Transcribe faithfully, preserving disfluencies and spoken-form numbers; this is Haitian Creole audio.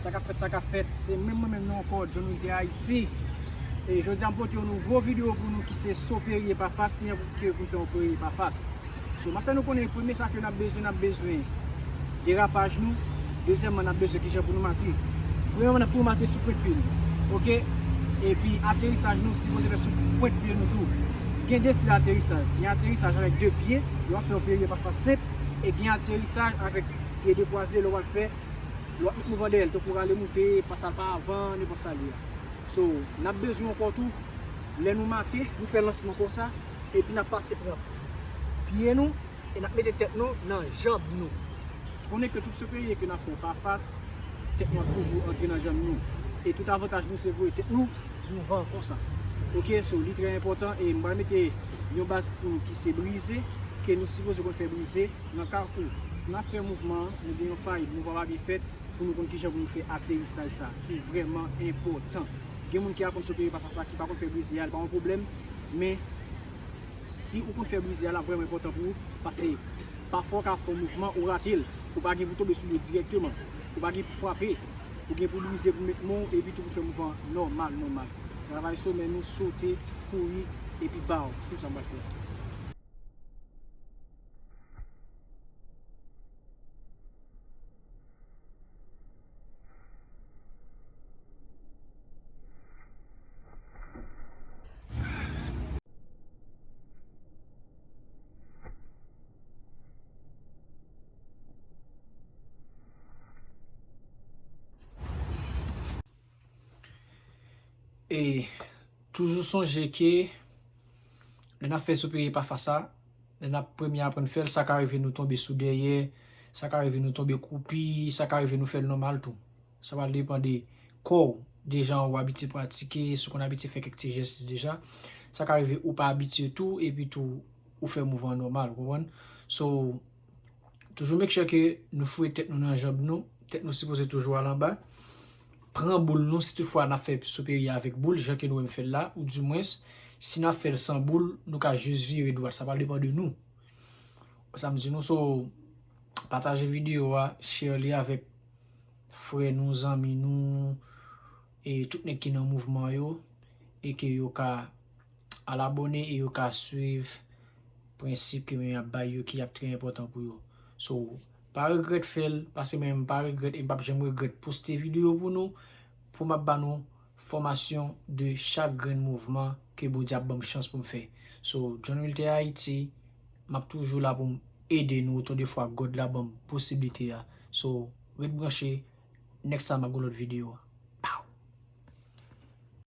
Sa k ap fèt, sa k ap fèt, se menm mwen menm non ankò, John Wilter Haïti. E jodi a m pote yon nouvo videyo pou nou ki se Soperye pa fas, ki jan pou ke pou fè yon perye pa fas. So, m ap fè nou konnen premye sa ke n ap bezwen, n ap bezwen derapaj nou. Dezyèmman, n ap bezwen kijan pou nou mate. Premyèman, n ap tou mate sou pwent pye nou. Oke? Epi aterisaj nou sipoze fèt sou pwent pye nou tou. Gen de stil aterisaj. Gen aterisaj avèk de pye, lè w ap fè yon perye pa fas senp, e gen aterisaj avèk pye dekwaze, lè w ap fè, lè w ap met mouvan dèyè l, tankou rale moute, pase l pa avan, nenpòt sa l ye a. So, n ap bezwen ankò tou, lè nou mate, nou fè lansman konsa, epi n ap pase pran pye nou, e n ap mete tèt nou nan janm nou. Konnen ke tout soperye ke n ap fè pa fas, tèt nou ap toujou antre nan janm nou. E tout avantaj nou se voye tèt nou douvan konsa. Oke, so li trè enpòtan e m pral mete yon baz pou nou ki se brize, ke nou sipoze konn fè brize nan ka ou si n ap fè mouvman an, nou gen yon fay, mouvman pa byen fèt, pou nou konn kijan pou nou fè aterisaj sa, ki vrèman enpòtan. Gen moun ki aprann soperye pa fas la, ki pa konn fè brize a, li pa yon pwoblèm, men si ou konn fè brize a, l ap vrèman enpòtan pou ou, paske pafwa w ka fè yon mouvman, ou rate l, ou pa gen pou tonbe sou li dirèkteman, ou pa gen pou frape, ou gen pou brize pou met men w, epi tou pou fè mouvman nòmal, nòmal. Travay somè nou, sote, kouri, epi baw, sou sa m pral fè. E toujou sonje ke lè n ap fè soperye pa fas la, lè n ap premye aprann fè l, sa ka rive nou tonbe sou dèyè, sa ka rive nou tonbe kwoupi, sa ka rive nou fè l nòmal tou. Sa pral depann de kò w, de jan ou abitye pratike, si w konn abitye fè kèk ti jès deja. Sa ka rive ou pa abitye tou, epi tou ou fè mouvman an nòmal, ou konprann? So, toujou make sure ke nou foure tèt nou nan janm nou, tèt nou sipoze toujou al anba. Pran boul nou, si toutfwa n ap fè soperye avèk boul, jan ke nou wè m fè l la, ou dimwens, si n ap fè l san boul, nou ka jis vire dwat, sa pral depann de nou. Sa m di nou, so, pataje videyo a, share li avèk frè nou, zanmi nou, e tout nèg ki nan mouvman yo, e ke yo ka al abòne e yo ka swiv prensip ke mwen ap bay yo ki ap trè enpòtan pou yo. So, pa regrèt fè l, paske mwen menm m pa regrèt e m p ap janm regrèt poste videyo pou nou, pou m ap ba nou fòmasyon de chak grenn mouvman ke Bondye ap ban m chans pou m fè. So, John Wilter Haïti, m ap toujou la pou m ede nou otan de fwa God la ban m posiblite a. So, ret branche, next time m ap gen lòt videyo.